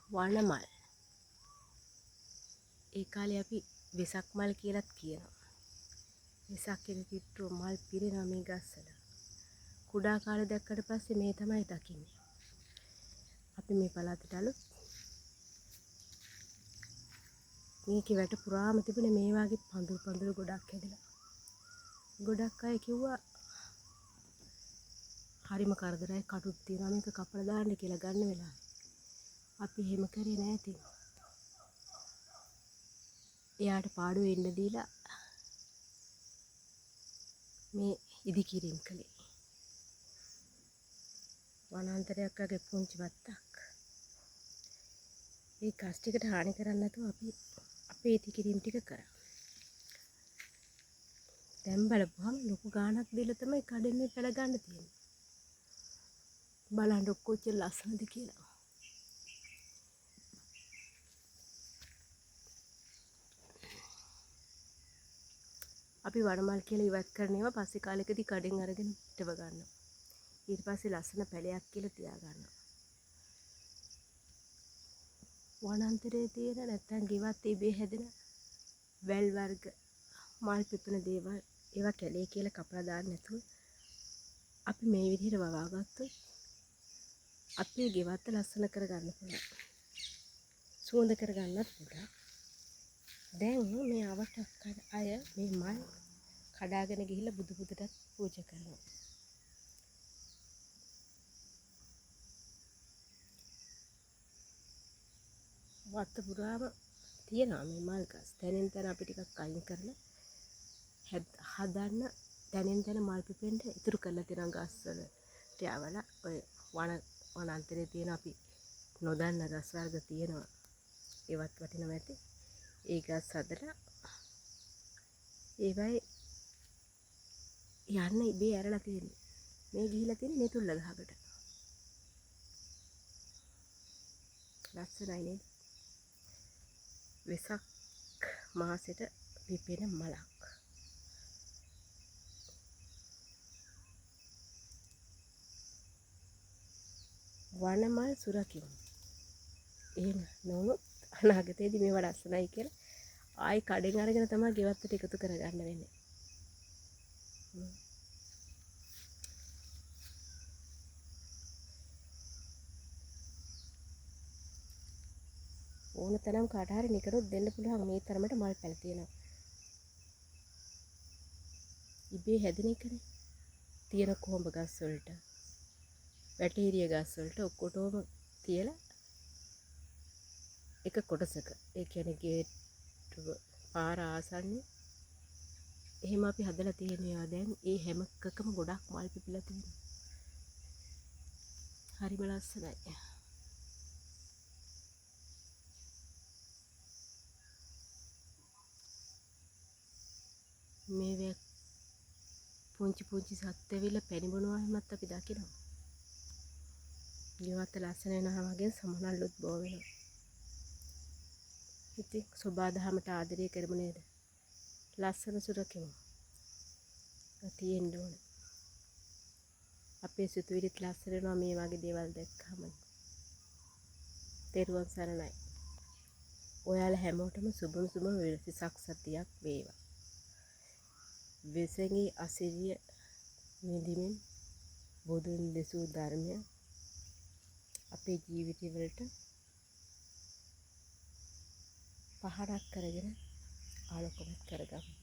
වනමල්. ඒ කාලේ අපි වෙසක් මල් කියලත් කියනවා. වෙසක් එක කිට්ටුව මල් පිරෙනවා මේ ගස්වල. කුඩා කාලේ දැක්කට පස්සේ මේ තමයි දකින්නේ. අපි මේ පළාතට අලුත්. මේකේ වැට පුරාම තිබුණේ මේ වගේ පඳුරු පඳුරු ගොඩක් හැදිලා. ගොඩක් අය කිව්වා හරිම කරදරයි කටුත් තියෙනවා මේක කපලා දාන්න කියලා ගන්න වෙලාවේ. අපි එහෙම කරේ නෑ ඉතින්. එයාට පාඩුව එන්න දීලා මේ ඉදිකිරීම් කළේ. වනාන්තරයක් වගේ පුංචි වත්තක්. ඒ ගස් ටිකට හානි කරන්නේ නැතුව අපි අපේ ඉදිකිරීම් ටික කරා. දැන් බලපුවහම ලොකු ගාණක් දීලා තමයි කඩෙන් මේ පැල ගන්න තියෙන්නේ. බලන්න කොච්චර ලස්සනද කියලා. අපි වනමල් කියලා ඉවත් කරන ඒවා පස්සේ කාලෙකදී කඩෙන් අරගෙන හිටව ගන්නවා. ඊට පස්සේ ලස්සන පැලයක් කියලා තියා ගන්නවා. වනාන්තරයේ තියෙන නැත්තම් ගෙවත් ඉබේ හැදෙන වැල් වර්ග මල් පිපෙන දේවල් ඒවා කැලේ කියලා කපලා දාන්න නැතුව අපි මේ විදිහට වවා ගත්තොත් අපේ ගෙවත්ත ලස්සන කරගන්න පුළුවන්. සුවඳ කරගන්නත් පුළුවන්. දැන් මේ අවට අය මේ මල් කඩාගෙන ගිහිල්ලා බුදු පුදටත් පූජා කරනවා. වත්ත පුරාම තියෙනවා මේ මල් ගස්. තැනින් තැන අපි ටිකක් අයින් කරලා හදන්න තැනින් තැන මල් පිපෙන්න ඉතුරු කරලා තියෙනවා ගස් වලට යවලා. ඔය වනාන්තරයේ තියෙන අපි නොදන්න ගස් වර්ග තියෙනවා. ඒවත් වටිනවා ඇති. ඒ ගස් හදලා ඒවයි යන්න ඉබේ ඇරලා තියෙන්නේ. මේ ගිහිලා තියෙන්නේ මේ තුල්ල ගහකට. ලස්සනයි නේද? වෙසක් මාසෙට පිපෙන මලක්. වනමල් සුරකිමු. එහෙම නොවුනොත් අනාගතයේදී මේවා ලස්සනයි කියලා ආයි කඩෙන් අරගෙන තමයි ගෙවත්තට එකතු කරගන්න වෙන්නේ. ඕන තරම් කාට හරි නිකරොත් දෙන්න පුළුවන් මේ තරමට මල් පැල තියෙනවා. ඉබේ හැදෙන එකනේ. තියෙන කොහොඹ ගස් වලට, වැටීරිය ගස් වලට ඔක්කොටම තියලා එක කොටසක, ඒ කියන්නේ ගේට්ටුව පාර ආසන්නේ එහෙම අපි හදලා තියෙන ඒවා දැන් ඒ හැම එකකම ගොඩක් මල් පිපිලා තියෙනවා. හරිම ලස්සනයි. මේ පුංචි පුංචි සත්ත්ව ඇවිල්ලා පැණි බොනවා එහෙමත් අපි දකිනවා. ගෙවත්ත ලස්සන වෙනවා වගේ සමනල්ලුත් බෝ වෙනවා. ඉතින් සොබා දහමට ආදරය කරමු නේද? ලස්සන සුරකිමු. තියෙන්න ඕන. අපේ සිතුවිලිත් ලස්සන වෙනවා මේ වගේ දේවල් දැක්කම. තෙරුවන් සරණයි. ඔයාලා හැමෝටම සුබම සුබම වෙසක් සතියක් වේවා. වෙසඟි අසිරිය විඳිමින් බුදුන් දෙසූ ධර්මය අපේ ජීවිතවලට පහනක් කරගෙන ආලෝකමත් කරගමු.